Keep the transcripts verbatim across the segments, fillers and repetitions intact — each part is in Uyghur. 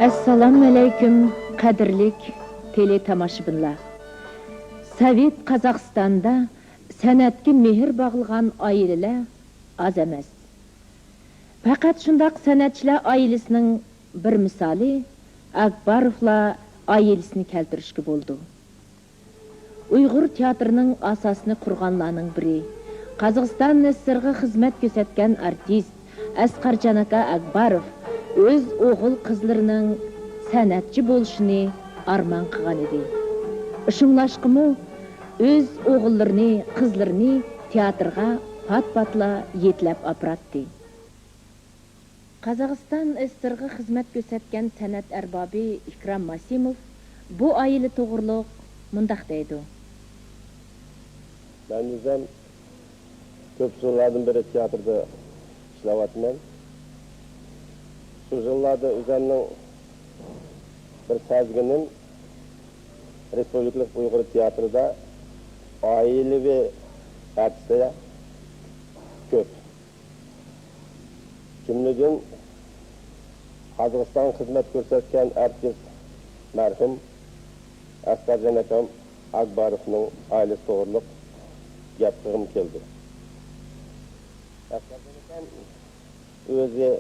ئەسسالامۇئەلەيكۇم، قەدىرلىك تېلېتاماشىبىنلار! سوۋېت قازاقىستانىدا سەنئەتكە مېھىر باغلىغان ئائىلىلەر ئاز ئەمەس. پەقەت شۇنداق سەنئەتچىلەر ئائىلىسىنىڭ بىر مىسالى ئاكباروفلار ئائىلىسىنى كەلتۈرۈشكە بولىدۇ. ئۇيغۇر تىياتىرىنىڭ ئاساسىنى قۇرغانلارنىڭ بىرى، قازاقىستان ئېسسىرغا خىزمەت كۆرسەتكەن ئارتىست ئەسقەرجان ئاكا ئاكباروف ئۆز ئوغۇل-قىزلىرىنىڭ سەنئەتچى بولۇشىنى ئارمان قىلغان ئىدى. شۇڭلاشقىمۇ ئۆز ئوغۇللىرىنى، قىزلىرىنى تىياتىرغا پات-پاتلا يېتىلەپ ئاپىراتتى. قازاقىستان ئېسسىرغا خىزمەت كۆرسەتكەن سەنئەت ئەربابى ئىكرام ماسىموف بۇ ئائىلە توغرۇلۇق مۇنداق دەيدۇ. مەن ئۆزۈم كۆپ يىللاردىن بېرى تىياتىردا ئىشلەۋاتىمەن. شۇ يىللاردا ئۆزۈمنىڭ بىر سەزگىنىم، رېسپۇبلىكىلىق ئۇيغۇر تىياتىرىدا ئائىلىۋى ئارتىسلار كۆپ. جۈملىدىن، قازاقىستانغا خىزمەت كۆرسەتكەن ئارتىس مەرھۇم ئەسقەرجان ئاكام ئاكباروفنىڭ ئائىلىسى توغرۇلۇق گەپ قىلغۇم كەلدى. ئەسقەرجان ئاكام ئۆزى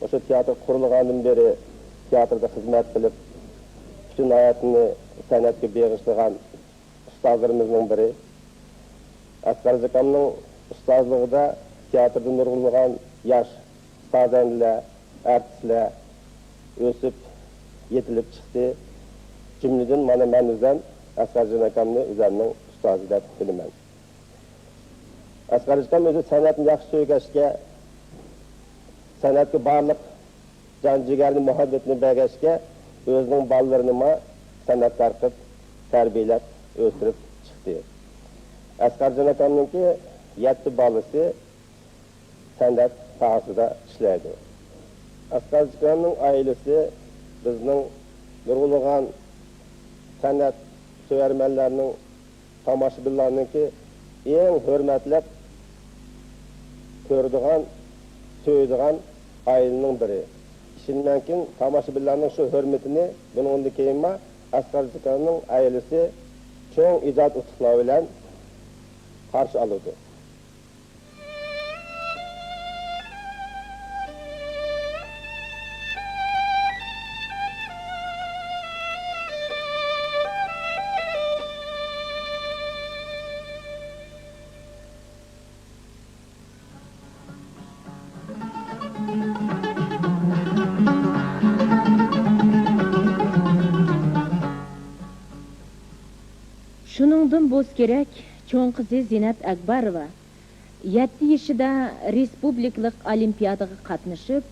مۇشۇ تىياتىر قۇرۇلغاندىن بېرى تىياتىردا خىزمەت قىلىپ، پۈتۈن ھاياتىنى سەنئەتكە بېغىشلىغان ئۇستازلىرىمىزنىڭ بىرى. ئەسقەر زىكامنىڭ ئۇستازلىقىدا تىياتىردا نۇرغۇنلىغان ياش سازەندىلەر، ئارتىسلار ئۆسۈپ، يېتىلىپ چىقتى. جۈملىدىن مانا مەن ئۆزۈم ئەسقەرجان ئاكامنى ئۆزۈمنىڭ ئۇستازى دەپ بىلىمەن. ئەسقەر زىكام ئۆزى سەنئەتنى ياخشى سۆيگەچكە، سەنئەتكە بارلىق جان-جىگەرنى، مۇھەببىتىنى بەرگەچكە، ئۆزىنىڭ بالىلىرىنىمۇ سەنئەتكار قىلىپ، تەربىيەلەپ ئۆستۈرۈپ چىقتى. ئەسقەرجان ئاكامنىڭكى يەتتە بالىسى سەنئەت ساھەسىدە ئىشلەيدۇ. ئەسقەرجان ئاكامنىڭ ئائىلىسى بىزنىڭ نۇرغۇنلىغان سەنئەت سۆيەرمەنلەرنىڭ، تاماشىبىنلارنىڭكى ئەڭ ھۆرمەتلەپ كۆرىدىغان، سۆيىدىغان ئائىلىنىڭ بىرى. ئىشىنىمەنكى، تاماشىبىنلارنىڭ شۇ ھۆرمىتىنى بۇنىڭدىن كېيىنمۇ ئەسقەر زىكامنىڭ ئائىلىسى چوڭ ئىجاد ئۇتۇقلار بىلەن قارشى ئالىدۇ. شۇنىڭدىن بولسا كېرەك، چوڭ قىزى زىننەت ئەكبەروۋا يەتتە يېشىدا رېسپۇبلىكىلىق ئولىمپىيادىغا قاتنىشىپ،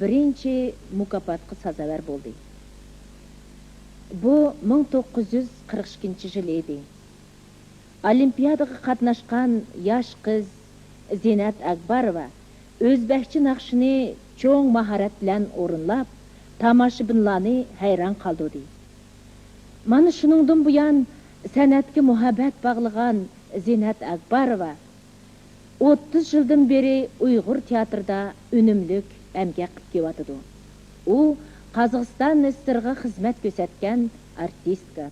بىرىنچى مۇكاپاتقا سازاۋەر بولدى. بۇ مىڭ توققۇز يۈز قىرىق ئىككىنچى يىلى ئىدى. ئولىمپىيادىغا قاتناشقان ياش قىز زىننەت ئەكبەروۋا ئۆزبەكچە ناخشىنى چوڭ ماھارەت بىلەن ئورۇنلاپ، تاماشىبىنلارنى ھەيران قالدۇردى. مانا شۇنىڭدىن بۇيان، سەنئەتكە مۇھەببەت باغلىغان زىننەت ئەكبەروۋا ئوتتۇز يىلدىن بېرى ئۇيغۇر تىياتىرىدا ئۈنۈملۈك ئەمگەك قىلىپ كېلىۋاتىدۇ. ئۇ قازاقىستان ئېسسىرغا خىزمەت كۆرسەتكەن ئارتىستكا.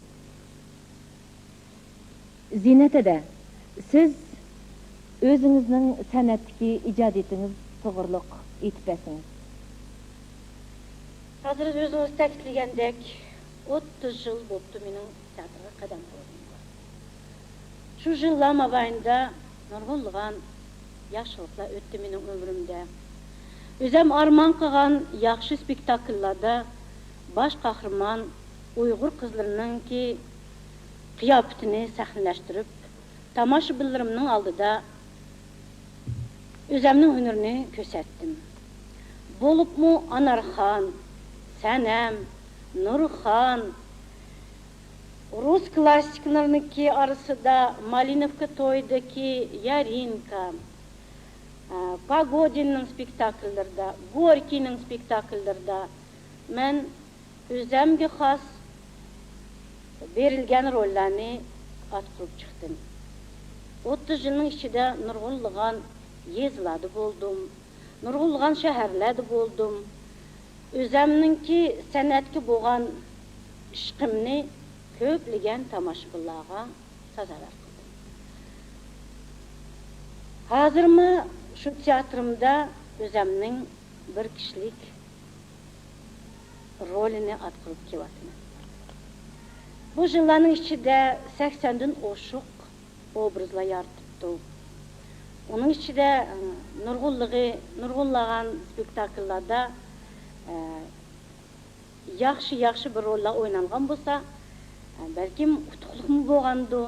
زىننەت ھەدە، سىز ئۆزىڭىزنىڭ سەنئەتتىكى ئىجادىيىتىڭىز توغرۇلۇق ئېيتىپ بەرسىڭىز. ھازىر ئۆزىڭىز تەكىتلىگەندەك، ئوتتۇز يىل بوپتۇ مېنىڭ تىياتىرغا قەدەم قويغىنىمغا. شۇ يىللار مابەينىدە نۇرغۇنلىغان ياخشىلىقلار ئۆتتى مېنىڭ ئۆمرۈمدە. ئۆزەم ئارمان قىلغان ياخشى سپېكتاكىللاردا باش قەھرىمان ئۇيغۇر قىزلىرىنىڭكى قىياپىتىنى سەھنىلەشتۈرۈپ، تاماشىبىنلىرىمنىڭ ئالدىدا ئۆزەمنىڭ ھۈنىرىنى كۆرسەتتىم. بولۇپمۇ ئانارخان، سەنەم، نۇرخان، رۇس كلاسسىكلىرىنىڭكى ئارىسىدا مالىنوۋكا تويىدىكى يارىنكا، ئە، پاگودىننىڭ سپېكتاكىللىرىدا، گوركىينىڭ سپېكتاكىللىرىدا مەن ئۆزەمگە خاس بېرىلگەن روللارنى ئاتقۇرۇپ چىقتىم. ئوتتۇز يىلنىڭ ئىچىدە نۇرغۇنلىغان يېزىلاردا بولدۇم، نۇرغۇنلىغان شەھەرلەردە بولدۇم. ئۆزەمنىڭكى سەنئەتكە بولغان ئىشقىمنى كۆپلىگەن تاماشىبىنلارغا سازاۋەر قىلدىم. ھازىرمۇ شۇ تىياتىرىمدا ئۆزەمنىڭ بىر كىشىلىك رولىنى ئاتقۇرۇپ كېلىۋاتىمەن. بۇ يىللارنىڭ ئىچىدە سەكسەندىن ئوشۇق ئوبرازلار يارىتىپتۇ. ئۇنىڭ ئىچىدە، ئە، نۇرغۇنلىغى، نۇرغۇنلىغان سپېكتاكىللاردا، ئە، ياخشى، ياخشى بىر روللار ئوينالغان بولسا، ئە، بەلكىم ئۇتۇقلۇقمۇ بولغاندۇ.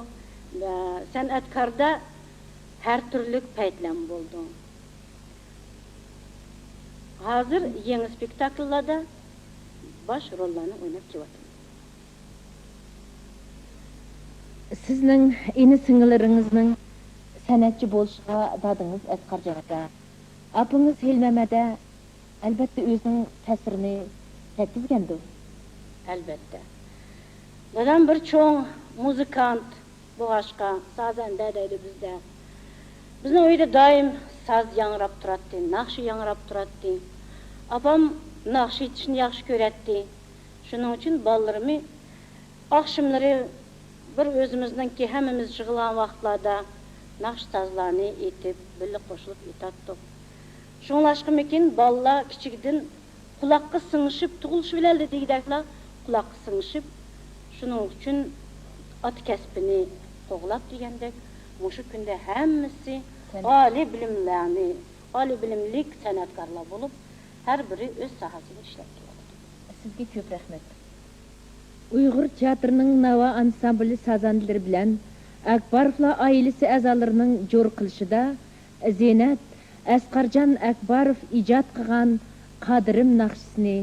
ئە، سەنئەتكاردا ھەر تۈرلۈك پەيتلەرمۇ بولىدۇ. ھازىر يېڭى سپېكتاكىللاردا باش روللارنى ئويناپ كېلىۋاتىمەن. سىزنىڭ ئىنى-سىڭىللىرىڭىزنىڭ سەنئەتچى بولۇشىغا دادىڭىز ئەسقەرجان ئاكا، ئاپىڭىز ھېلىمەمەدە ئەلۋەتتە ئۆزىنىڭ تەسىرىنى يەتكۈزگەندۇ؟ ئەلۋەتتە. دادام بىر چوڭ مۇزىكانت بولغاچقا، سازەندە دەيدۇ بىزدە. بىزنىڭ ئۆيدە دائىم ساز ياڭراپ تۇراتتى، ناخشا ياڭراپ تۇراتتى. ئاپام ناخشا ئېيتىشنى ياخشى كۆرەتتى. شۇنىڭ ئۈچۈن بالىلىرىمنى ئاخشىملىرى بىر ئۆزىمىزنىڭكى ھەممىمىز يىغىلغان ۋاقىتلاردا ناخشا سازلارنى ئېيتىپ، بىللە قوشۇلۇپ ئېيتاتتۇق. شۇڭلاشقىمىكىن، بالىلار كىچىكىدىن قۇلاققا سىڭىشىپ، تۇغۇلۇشى بىلەنلا دېگۈدەكلا قۇلاققا سىڭىشىپ، شۇنىڭ ئۈچۈن ئاتا كەسپىنى قوغلاپ دېگەندەك، مۇشۇ كۈندە ھەممىسى سەن- ئالىي بىلىملەرنى، ئالىي بىلىملىك سەنئەتكارلار بولۇپ، ھەر بىرى ئۆز ساھەسىدە ئىشلەپ كېلىۋاتىدۇ. سىزگە كۆپ رەھمەت. ئۇيغۇر تىياتىرىنىڭ ناۋا ئانسامبىلى سازەندىلىرى بىلەن ئەكباروفلار ئائىلىسى ئەزالىرىنىڭ جور قىلىشىدا زىننەت ئەسقەرجان ئەكباروف ئىجاد قىلغان قادىرىم ناخشىسىنى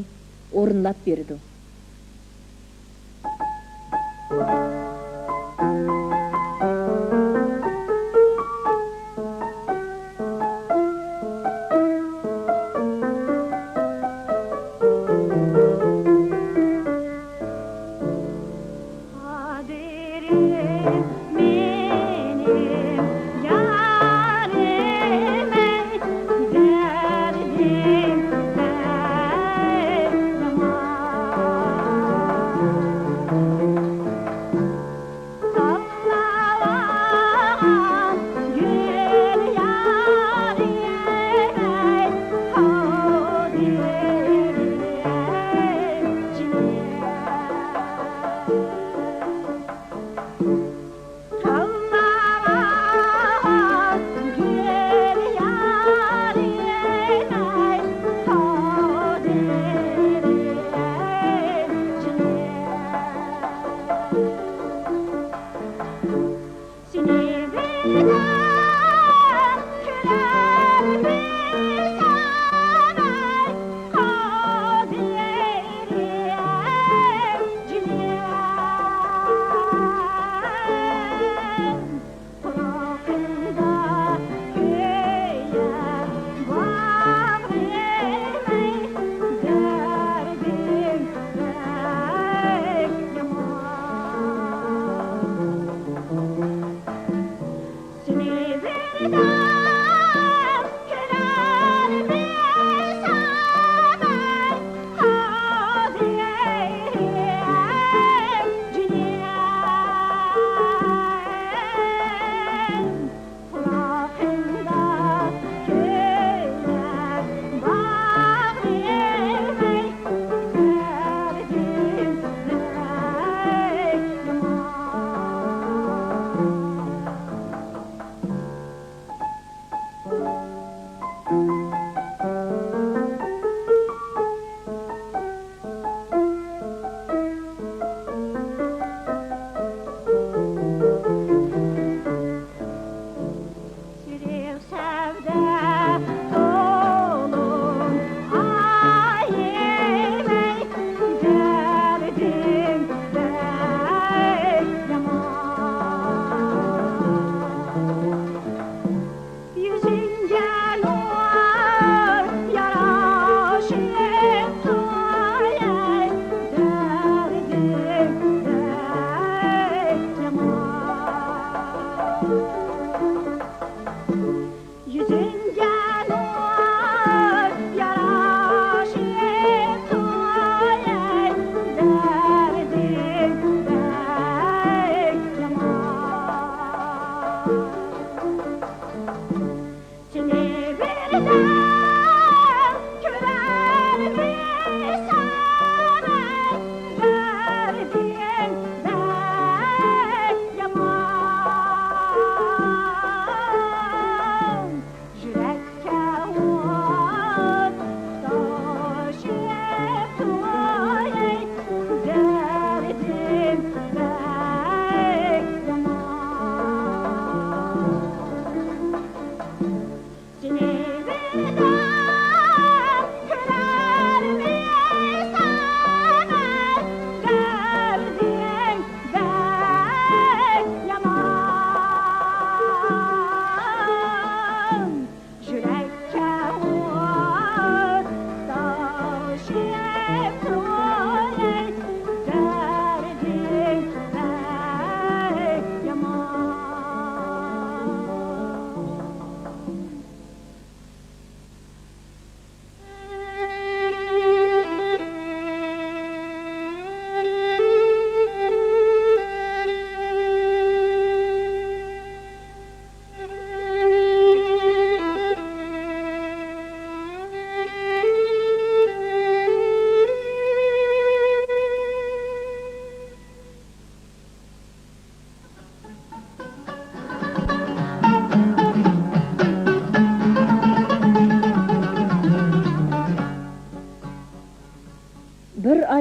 ئورۇنلاپ بېرىدۇ. قادىرىم مېنىڭ يارىم ئەي، دەردىم دەرمان. ساقلاۋالغان گۈل يارىم ئەي، قادىرىم ئەي، جىگەر.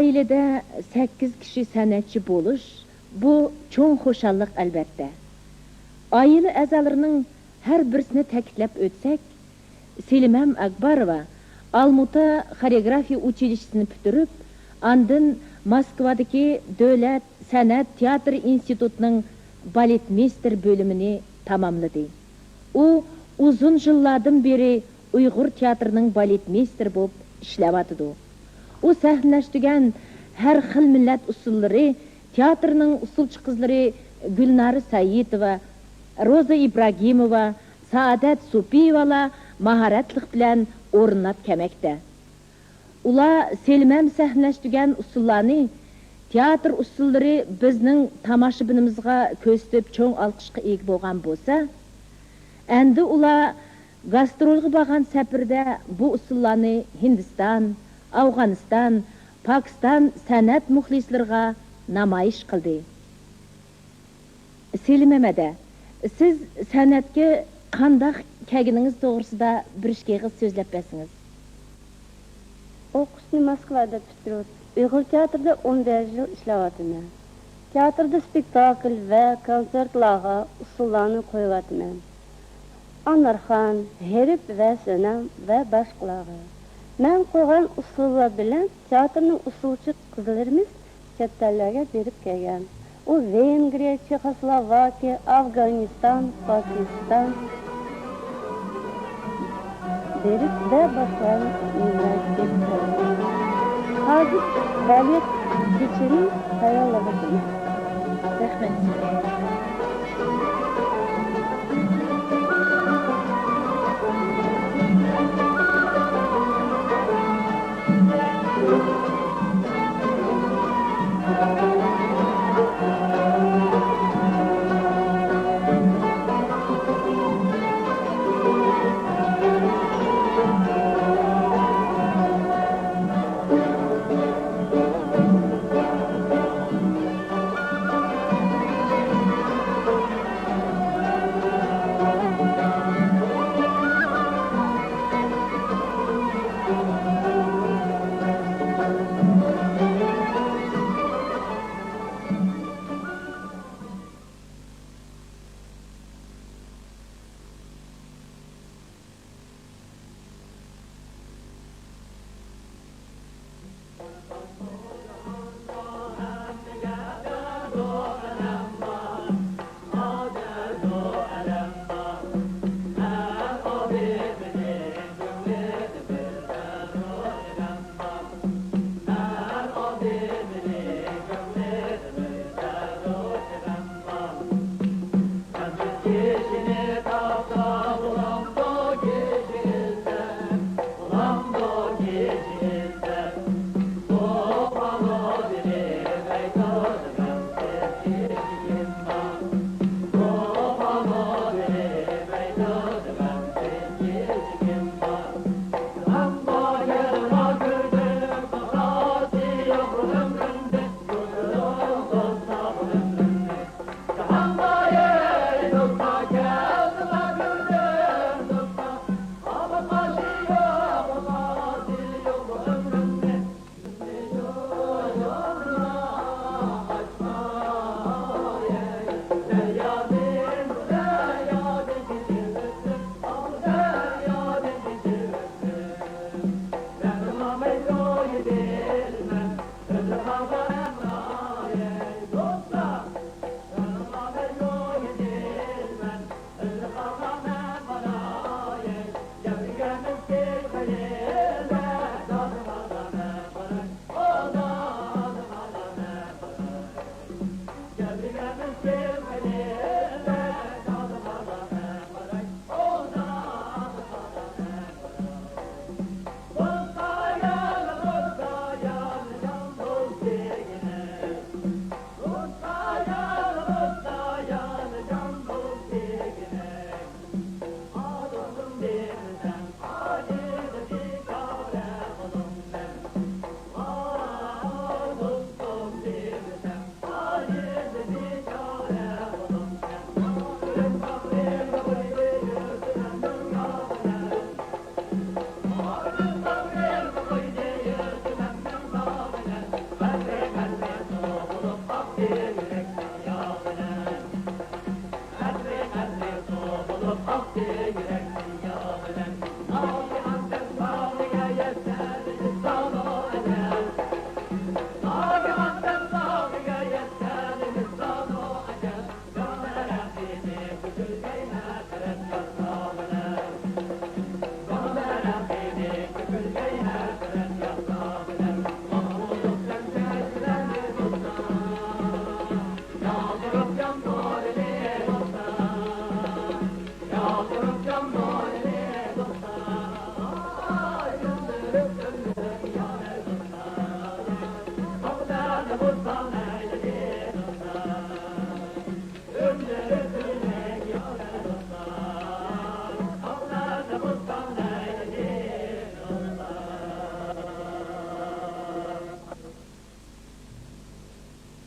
ئائىلىدە سەككىز كىشى سەنئەتچى بولۇش، بۇ چوڭ خۇشاللىق، ئەلۋەتتە. ئائىلە ئەزالىرىنىڭ ھەر بىرسىنى تەكىتلەپ ئۆتسەك، سېلىمەم ئاكباروۋا ئالمۇتا خورېئوگرافىيە ئۇچىلىشىسىنى پۈتتۈرۈپ، ئاندىن موسكۋادىكى دۆلەت سەنئەت تىياتىر ئىنستىتۇتىنىڭ بالېتمېيستېر بۆلۈمىنى تاماملىدى. ئۇ ئۇزۇن يىللاردىن بېرى ئۇيغۇر تىياتىرىنىڭ بالېتمېيستېرى بولۇپ ئىشلەۋاتىدۇ. ئۇ سەھنىلەشتۈرگەن ھەر خىل مىللەت ئۇسسۇللىرى تىياتىرنىڭ ئۇسسۇلچى قىزلىرى گۈلنارە سەئىدوۋا، روزا ئىبراگىموۋا، سائادەت سوپىيېۋالار ماھارەتلىك بىلەن ئورۇنلاپ كەلمەكتە. ئۇلار سېلىمەم سەھنىلەشتۈرگەن ئۇسسۇللارنى، تىياتىر ئۇسسۇللىرى بىزنىڭ تاماشىبىنىمىزغا كۆرسىتىپ چوڭ ئالقىشقا ئىگە بولغان بولسا، ئەمدى ئۇلار گاسترولغا بارغان سەپىرىدە بۇ ئۇسسۇللارنى ھىندىستان، ئافغانىستان، پاكىستان سەنئەت مۇخلىسلىرىغا نامايىش قىلدى. سېلىمەم ھەدە، سىز سەنئەتكە قانداق كەلگىنىڭىز توغرىسىدا بىر ئىككى ئېغىز سۆزلەپ بەرسىڭىز. ئوقۇشنى موسكۋادا پۈتتۈرۈپ، ئۇيغۇر تىياتىرىدا ئون بەش يىل ئىشلەۋاتىمەن. تىياتىردا سپېكتاكىل ۋە كونسېرتلارغا ئۇسسۇللارنى قويۇۋاتىمەن. ئانارخان، ھېرىپ ۋە سەنەم ۋە باشقىلارغا. مەن قويغان ئۇسسۇللار بىلەن تىياتىرنىڭ ئۇسسۇلچى قىزلىرىمىز چەت ئەللەرگە بېرىپ كەلگەن. ئۇ ۋېنگرىيە، چېخوسلوۋاكىيە، ئافغانىستان، پاكىستان بېرىپ ۋە باشقىلارنى ئۇنىۋېرسىتېتكە كەلگەن. ھازىر بالېت كېچىنى تەييارلىۋاتىمەن. رەھمەت سىزگە.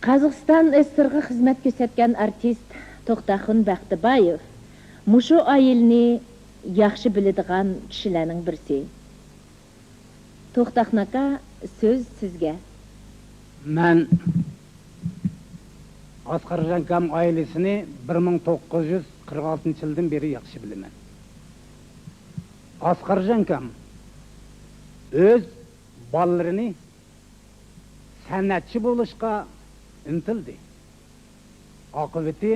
قازاقىستان ئېسسېسسرغا خىزمەت كۆرسەتكەن ئارتىست توختاخۇن بەختىبايېۋ مۇشۇ ئائىلىنى ياخشى بىلىدىغان كىشىلەرنىڭ بىرسى. توختاخۇن ئاكا، سۆز سىزگە. مەن ئاسقار جانكام ئائىلىسىنى بىر مىڭ توققۇز يۈز قىرىق ئالتىنچى يىلدىن بېرى ياخشى بىلىمەن. ئاسقار جانكام ئۆز بالىلىرىنى سەنئەتچى بولۇشقا ئىنتىلدى. ئاقىۋىتى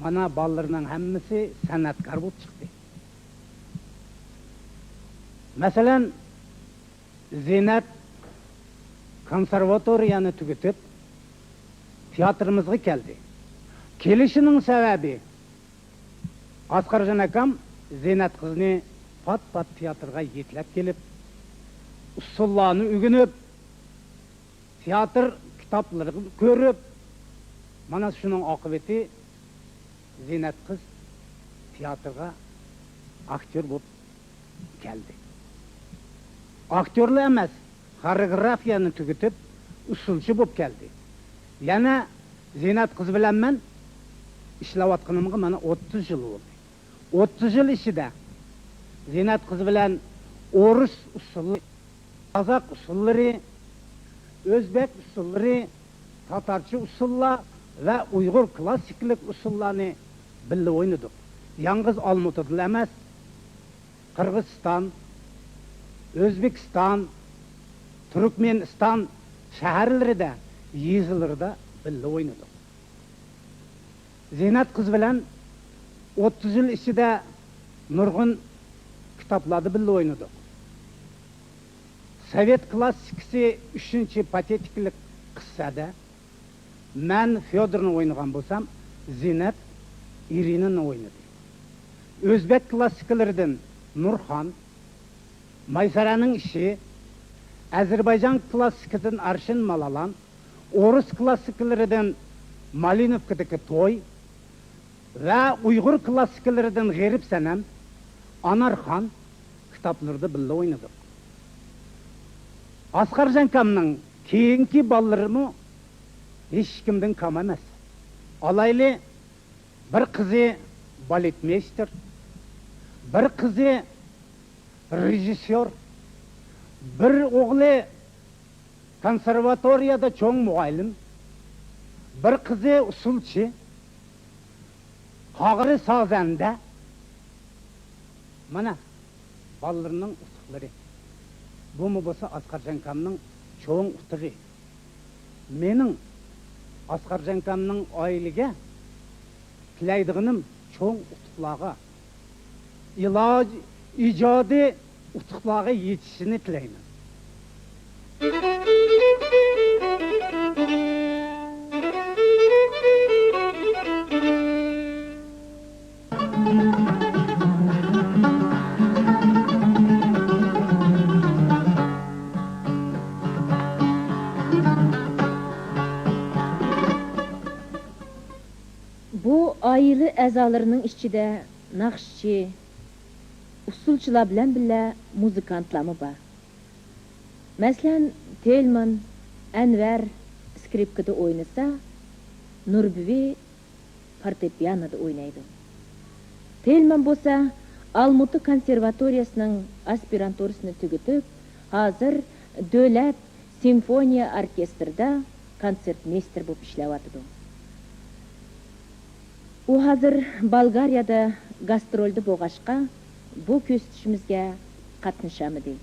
مانا بالىلىرىنىڭ ھەممىسى سەنئەتكار بولۇپ چىقتى. مەسىلەن، زىننەت كونسېرۋاتورىيەنى تۈگىتىپ، تىياتىرىمىزغا كەلدى. كېلىشىنىڭ سەۋەبى، ئاسقارجان ئاكام زىننەت قىزنى پات-پات تىياتىرغا يېتىلەپ كېلىپ، ئۇسسۇللارنى ئۆگىنىپ، تىياتىر كىتابلىرىنى كۆرۈپ، مانا شۇنىڭ ئاقىۋىتى زىننەت قىز تىياتىرغا ئاكتيور بولۇپ كەلدى. ئاكتيورلا ئەمەس، خورېئوگرافىيەنى تۈگىتىپ، ئۇسسۇلچى بولۇپ كەلدى. يەنە زىننەت قىز بىلەن مەن ئىشلەۋاتقىنىمغا مانا ئوتتۇز يىل بولدى. ئوتتۇز يىل ئىچىدە زىننەت قىز بىلەن ئورۇس ئۇسسۇلى، قازاق ئۇسسۇللىرى، ئۆزبەك ئۇسسۇللىرى، تاتارچە ئۇسسۇللار ۋە ئۇيغۇر كلاسسىكىلىق ئۇسسۇللارنى بىللە ئوينىدۇق. يالغۇز ئالمۇتىدىلا ئەمەس، قىرغىزىستان، ئۆزبېكىستان، تۈركمەنىستان شەھەرلىرىدە، يېزىلىرىدا بىللە ئوينىدۇق. زىننەت قىز بىلەن ئوتتۇز يىل ئىچىدە نۇرغۇن كىتابلاردا بىللە ئوينىدۇق. سوۋېت كلاسسىكىسى ئۈچىنچى پاتېتىكىلىق قىسسەدە مەن فيودورنى ئوينىغان بولسام، زىننەت ئىرىنىنى ئوينىدى. ئۆزبەك كلاسسىكلىرىدىن نۇرخان، مايسارانىڭ ئىشى، ئەزەربەيجان كلاسسىكىدىن ئارشىن مالالان، ئورۇس كلاسسىكلىرىدىن مالىنوۋكىدىكى توي ۋە ئۇيغۇر كلاسسىكلىرىدىن غېرىب سەنەم، ئانارخان كىتابلىرىدا بىللە ئوينىدۇق. ئاسقارجان ئاكامنىڭ كېيىنكى بالىلىرىمۇ ھېچكىمدىن كام ئەمەس. ئالايلى، بىر قىزى بالېتمېيستېر، بىر قىزى رېژىسسيور، بىر ئوغلى كونسېرۋاتورىيەدە چوڭ مۇئەللىم، بىر قىزى ئۇسسۇلچى، قاغىرى سازەندە. مانا، بالىلىرىنىڭ ئۇتۇقلىرى. بۇمۇ بولسا ئاسقارجان ئاكامنىڭ چوڭ ئۇتۇقى. مېنىڭ ئاسقارجان ئاكامنىڭ ئائىلىگە تىلەيدىغىنىم چوڭ ئۇتۇقلارغا، ئىلاج، ئىجادىي ئۇتۇقلارغا يېتىشىنى تىلەيمەن. بۇ ئائىلە ئەزالىرىنىڭ ئىچىدە ناخشىچى، ئۇسسۇلچىلار بىلەن بىللە مۇزىكانتلارمۇ بار. مەسىلەن، تېلمان ئەنۋەر سكرىپكىدا ئوينىسا، نۇربۈۋى فورتېپىئانودا ئوينايدۇ. تېلمان بولسا ئالمۇتا كونسېرۋاتورىيەسىنىڭ ئاسپىرانتۇرىسىنى تۈگىتىپ، ھازىر دۆلەت سىمفونىيە ئوركېستىرىدا كونسېرتمېيستېر بولۇپ ئىشلەۋاتىدۇ. ئۇ ھازىر بولگارىيەدە گاسترولدا بولغاچقا، بۇ كۆرسىتىشىمىزگە قاتنىشالمىدى.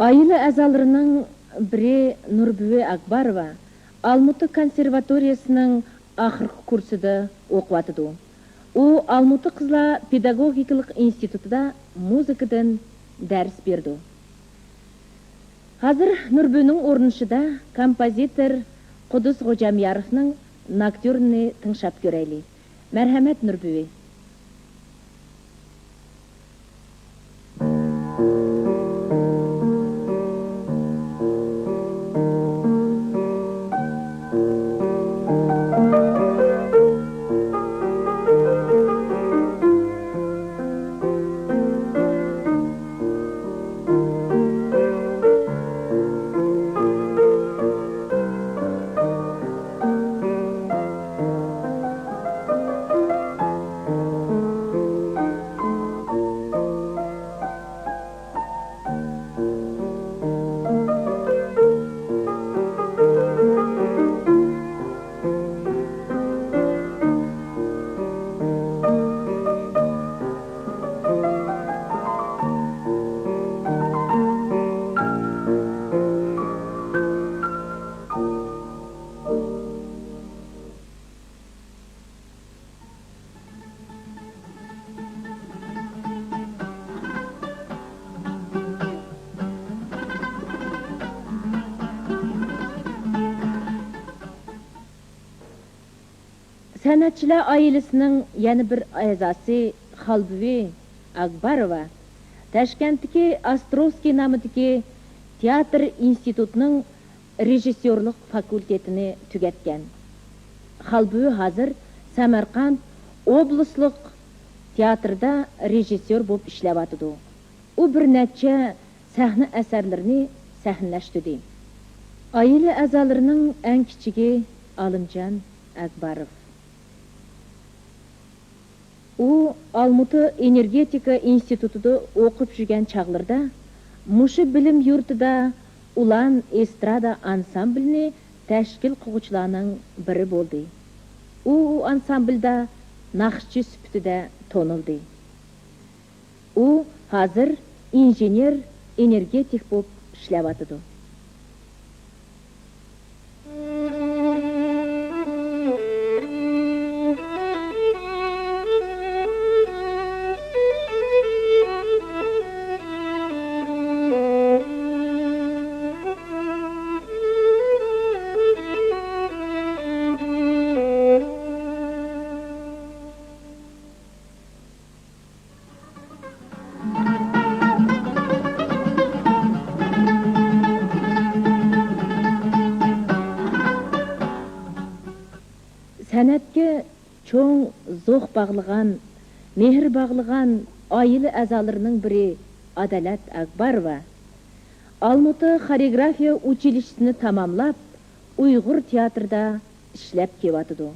ئائىلە ئەزالىرىنىڭ بىرى نۇربۈۋى ئاكباروۋا ئالمۇتا كونسېرۋاتورىيەسىنىڭ ئاخىرقى كۇرسىدا ئوقۇۋاتىدۇ. ئۇ ئالمۇتا قىزلار پېداگوگىكىلىق ئىنستىتۇتىدا مۇزىكىدىن دەرس بېرىدۇ. ھازىر نۇربۈۋىنىڭ ئورنىشىدا كومپوزىتور قۇدۇس غوجامياروفنىڭ نوكتيۇرنىنى تىڭشاپ كۆرەيلى. مەرھەمەت، نۇربۈۋى. سەنئەتچىلەر ئائىلىسىنىڭ يەنە بىر ئەزاسى خالبۈۋى ئاكباروۋا تاشكەنتتىكى ئاستروۋسكىي نامىدىكى تىياتىر ئىنستىتۇتىنىڭ رېژىسسورلۇق فاكۇلتېتىنى تۈگەتكەن. خالبۈۋى ھازىر سەمەرقەنت ئوبلاستلىق تىياتىردا رېژىسسور بولۇپ ئىشلەۋاتىدۇ. ئۇ بىر نەچچە سەھنە ئەسەرلىرىنى سەھنىلەشتۈردى. ئائىلە ئەزالىرىنىڭ ئەڭ كىچىكى ئالىمجان ئەكباروف. ئۇ ئالمۇتا ئېنېرگېتىكا ئىنستىتۇتىدا ئوقۇپ يۈرگەن چاغلىرىدا مۇشۇ بىلىم يۇرتىدا ئۇلان ئېسترادا ئانسامبىلىنى تەشكىل قىلغۇچىلارنىڭ بىرى بولدى. ئۇ ئۇ ئانسامبىلدا ناخشىچى سۈپىتىدە تونۇلدى. ئۇ ھازىر ئىنژېنېر ئېنېرگېتىك بولۇپ ئىشلەۋاتىدۇ. سەنئەتكە چوڭ زوق باغلىغان، مېھىر باغلىغان ئائىلە ئەزالىرىنىڭ بىرى ئادالەت ئاكباروۋا ئالمۇتا خورېئوگرافىيە ئۇچىلىشىسىنى تاماملاپ، ئۇيغۇر تىياتىرىدا ئىشلەپ كېلىۋاتىدۇ.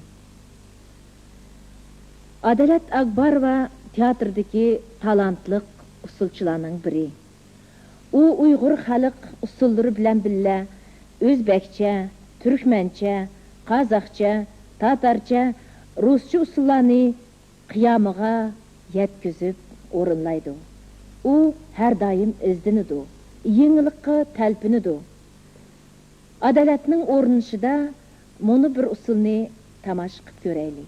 ئادالەت ئاكباروۋا تىياتىردىكى تالانتلىق ئۇسسۇلچىلارنىڭ بىرى. ئۇ ئۇيغۇر خەلق ئۇسسۇللىرى بىلەن بىللە ئۆزبەكچە، تۈركمەنچە، قازاقچە، تاتارچە، رۇسچە ئۇسسۇللارنى قىيامىغا يەتكۈزۈپ ئورۇنلايدۇ. ئۇ ھەر دائىم ئىزدىنىدۇ، يېڭىلىققا تەلپۈنىدۇ. ئادالەتنىڭ ئورنىشىدا مۇنۇ بىر ئۇسسۇلنى تاماشا قىپ كۆرەيلى.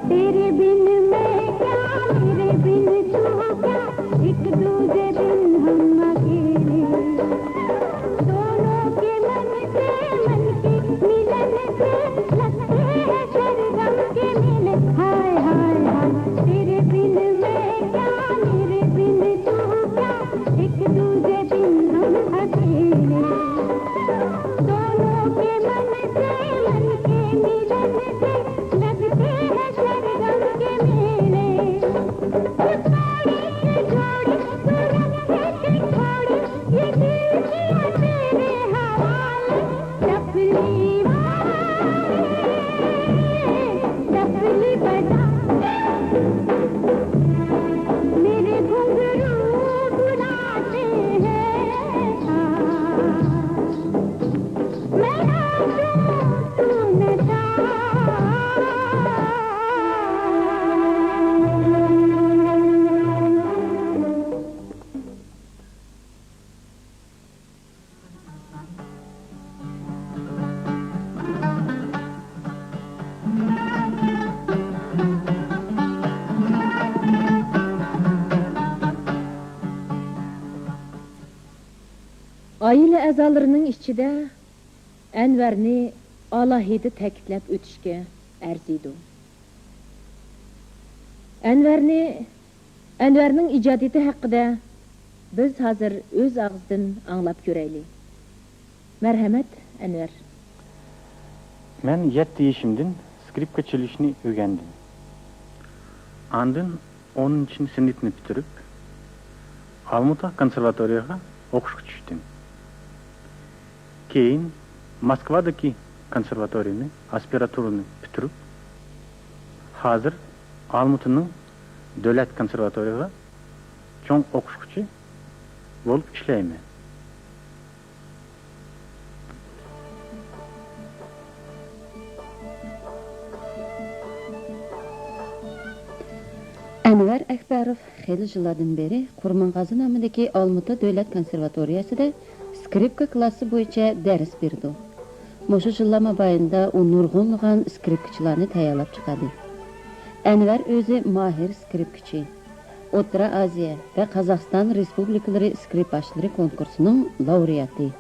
तेरे बिन मैं क्या, मेरे बिन तू क्या, एक दूजे बिन हम अकेले। दोनों के मन से मन के मिलन से लगते हैं सरगम के मेले। हाय हाय हाय, तेरे बिन मैं क्या, मेरे बिन तू क्या, एक दूजे बिन हम अकेले। दोनों के मन से मन के मिलन से लगते हैं सरगम के मेले। ये पौड़ी की जोड़ी, तू रखे के छोड़ी, ये दिल किया तेरे हवाले। टपली वाले, टपली बजा, मेरे घुंघरू बुलाते हैं। हाँ। ئائىلە ئەزالىرىنىڭ ئىچىدە ئەنۋەرنى ئالاھىدە تەكىتلەپ ئۆتۈشكە ئەرزىيدۇ. ئەنۋەرنى، ئەنۋەرنىڭ ئىجادىيىتى ھەققىدە بىز ھازىر ئۆز ئاغزىدىن ئاڭلاپ كۆرەيلى. مەرھەمەت، ئەنۋەر. مەن يەتتە يېشىمدىن سكرىپكا چېلىشنى ئۆگەندىم. ئاندىن ئونىنچى سىنىپنى پۈتتۈرۈپ، ئالمۇتا كونسېرۋاتورىيەگە ئوقۇشقا چۈشتۈم. كېيىن موسكۋادىكى كونسېرۋاتورىيەنى، ئاسپىرانتۇرىنى پۈتتۈرۈپ، ھازىر ئالمۇتىنىڭ دۆلەت كونسېرۋاتورىيەگە چوڭ ئوقۇتقۇچى بولۇپ ئىشلەيمەن. ئەنۋەر ئەكبەروف خېلى يىللاردىن بېرى قۇرمانغازى نامىدىكى ئالمۇتا دۆلەت كونسېرۋاتورىيەسىدە سكرىپكا كلاسسى بويىچە دەرس بېرىدۇ. مۇشۇ يىللار مابەينىدە ئۇ نۇرغۇنلىغان سكرىپكىچىلارنى تەييارلاپ چىقاردى. ئەنۋەر ئۆزى ماھىر سكرىپكىچى. ئوتتۇرا ئازىيە ۋە قازاقىستان رېسپۇبلىكىلىرى سكرىپاچلىرى كونكۇرسىنىڭ لاۋرېئاتى.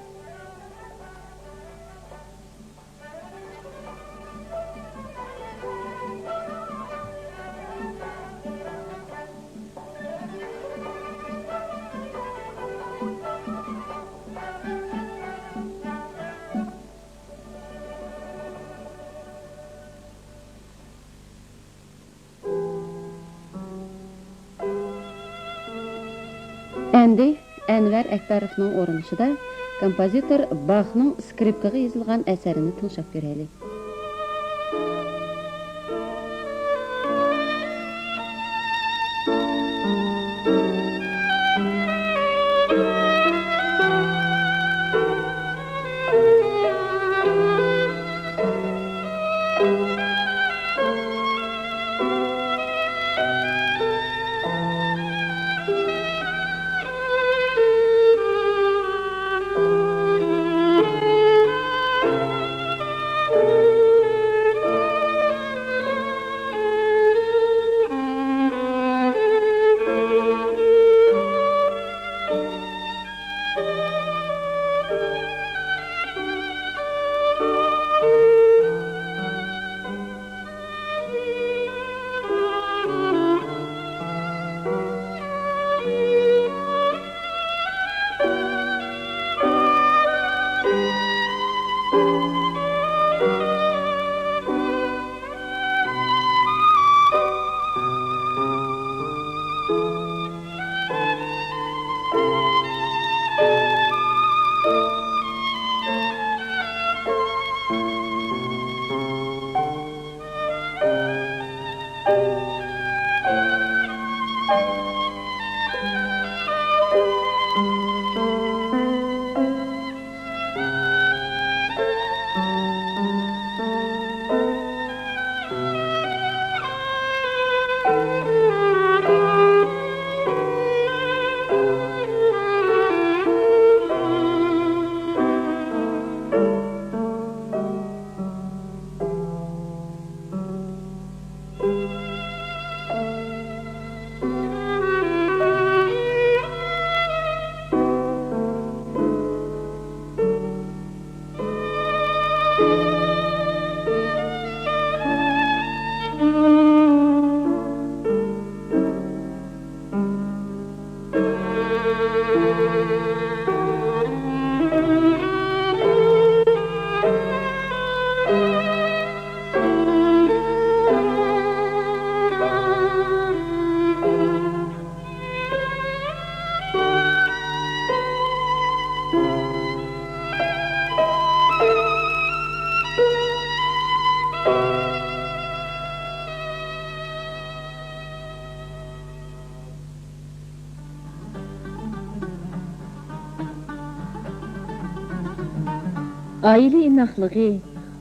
ئەمدى ئەنۋەر ئەكبەروفنىڭ ئورۇنلىشىدا كومپوزىتور باخنىڭ سكرىپكىغا يېزىلغان ئەسەرىنى تىڭشاپ كۆرەيلى. ئائىلە ئىناقلىقى،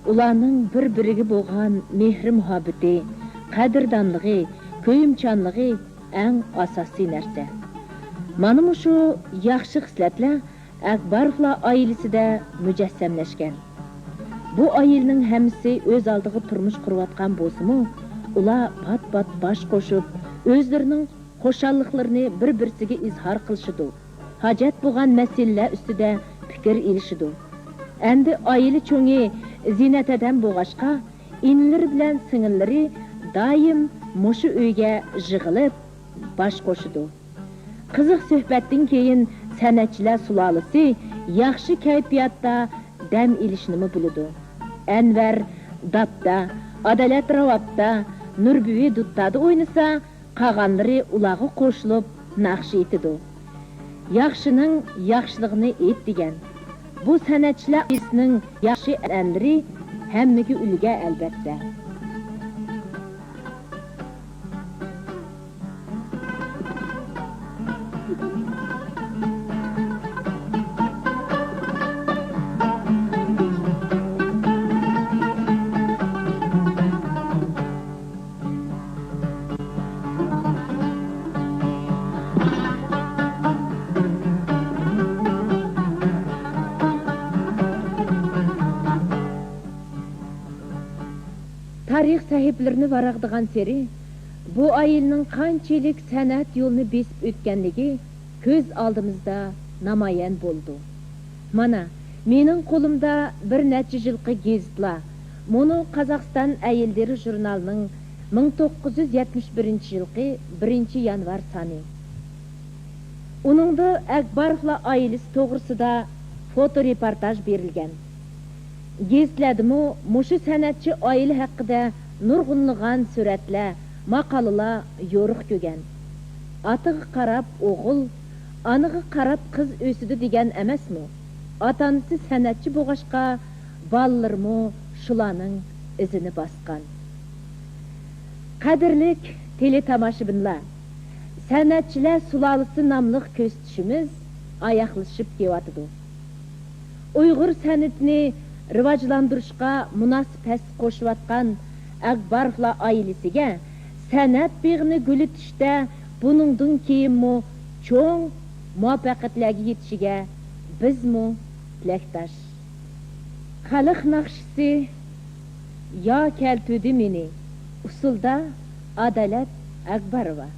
ئۇلارنىڭ بىر-بىرىگە بولغان مېھرى-مۇھەببىتى، قەدىردانلىقى، كۆيۈمچانلىقى ئەڭ ئاساسىي نەرسە. مانا مۇشۇ ياخشى خىسلەتلەر ئەكباروفلار ئائىلىسىدە مۇجەسسەملەشكەن. بۇ ئائىلىنىڭ ھەممىسى ئۆز ئالدىغا تۇرمۇش قۇرۇۋاتقان بولسىمۇ، ئۇلار پات-پات باش قوشۇپ، ئۆزلىرىنىڭ خۇشاللىقلىرىنى بىر-بىرسىگە ئىزھار قىلىشىدۇ، ھاجەت بولغان مەسىلىلەر ئۈستىدە پىكىر ئېلىشىدۇ. ئەمدى ئائىلە چوڭى زىننەت ھەدەم بولغاچقا، ئىنىلىرى بىلەن سىڭىللىرى دائىم مۇشۇ ئۆيگە يىغىلىپ باش قوشىدۇ. قىزىق سۆھبەتتىن كېيىن سەنئەتچىلەر سۇلالىسى ياخشى كەيپىياتتا دەم ئېلىشنىمۇ بىلىدۇ. ئەنۋەر داپتا، ئادالەت راۋابتا، نۇربۈۋى دۇتتادا ئوينىسا، قالغانلىرى ئۇلارغا قوشۇلۇپ ناخشا ئېيتىدۇ. ياخشىنىڭ ياخشىلىقىنى ئېيت دېگەن. بۇ سەنئەتچىلەر ئائىلىسىنىڭ ياخشى ئەنئەنىلىرى ھەممىگە ئۈلگە، ئەلۋەتتە. تارىخ سەھىپىلىرىنى ۋاراقلىغانسېرى، بۇ ئائىلىنىڭ قانچىلىك سەنئەت يولىنى بېسىپ ئۆتكەنلىكى كۆز ئالدىمىزدا نامايان بولىدۇ. مانا، مېنىڭ قولۇمدا بىر نەچچە يىلقى گېزىتلار، مۇنۇ قازاقىستان ئەيىللىرى ژۇرنالىنىڭ مىڭ توققۇز يۈز يەتمىش بىرىنچى يىلقى بىرىنچى يانۋار سانى. ئۇنىڭدا ئەكباروفلار ئائىلىسى توغرىسىدا فوتو رېپورتاژ بېرىلگەن. گېزىتلەردىمۇ مۇشۇ سەنئەتچى ئائىلە ھەققىدە نۇرغۇنلىغان سۈرەتلەر، ماقالىلار يورۇق كۆرگەن. ئاتىغا قاراپ ئوغۇل، ئانىغا قاراپ قىز ئۆسىدۇ دېگەن ئەمەسمۇ؟ ئاتا-ئانىسى سەنئەتچى بولغاچقا، بالىلىرىمۇ شۇلارنىڭ ئىزىنى باسقان. قەدىرلىك تېلېتاماشىبىنلار، سەنئەتچىلەر سۇلالىسى ناملىق كۆرسىتىشىمىز ئاياغلىشىپ كېلىۋاتىدۇ. ئۇيغۇر سەنئىتىنى راۋاجلاندۇرۇشقا مۇناسىپ ھەسسە قوشۇۋاتقان ئەكباروفلار ئائىلىسىگە سەنئەت بېغىنى گۈللىتىشتە بۇنىڭدىن كېيىنمۇ چوڭ مۇۋەپپەقىيەتلەرگە يېتىشىگە بىزمۇ تىلەكداش. خەلق ناخشىسى، يا كەلتۈردى مېنى، ئۇسسۇلدا ئادالەت ئەكبەروۋا.